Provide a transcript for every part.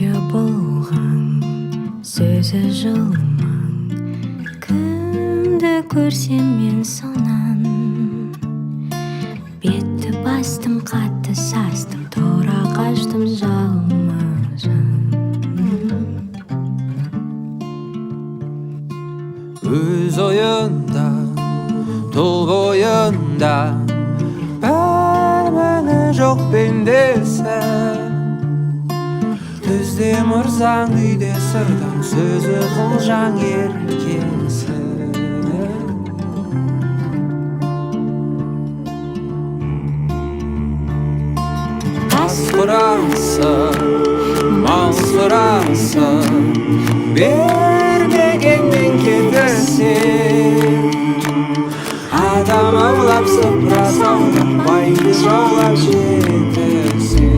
Ойы болған, сөзі жылмаң, кімді көрсем мен сонан. Бетті бастым, қатты састым, тұра қаштым жалма-жан. Өз ойында, тұл бойында, бір міні жоқ пендесі. Түзде мырзаң, үйде сырдаң, сөзі қылжаң еркесі. Ас құрасы, мал сұрасы, бермегеннен кетірсе. Адам аулап, сыпыра саулап, байды жаулап жетірсе.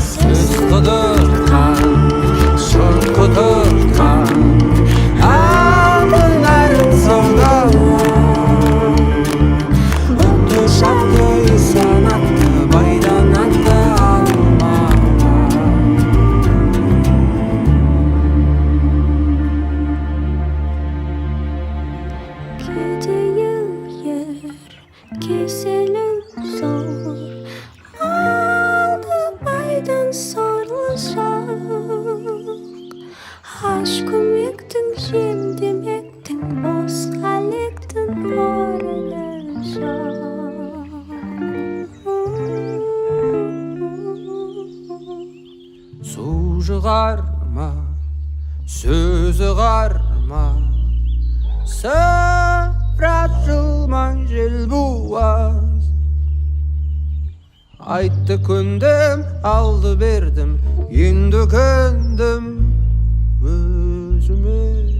Сөз құдыртқан, жұрт құдыртқан, алтын нәрін саудалап. Бұтты шапты, исан атты, байдан атты алмаған. Кедейі ер, кеселі зор, малды байдан сорлы жақ. Аш көмектің, жем демектің, босқа іліктің орны жоқ. Су жұғар ма, сөзі ғар ма, сыпыра жылмаң жел буаз. Айтты көндім, алды бердім, енді көндім өзіме.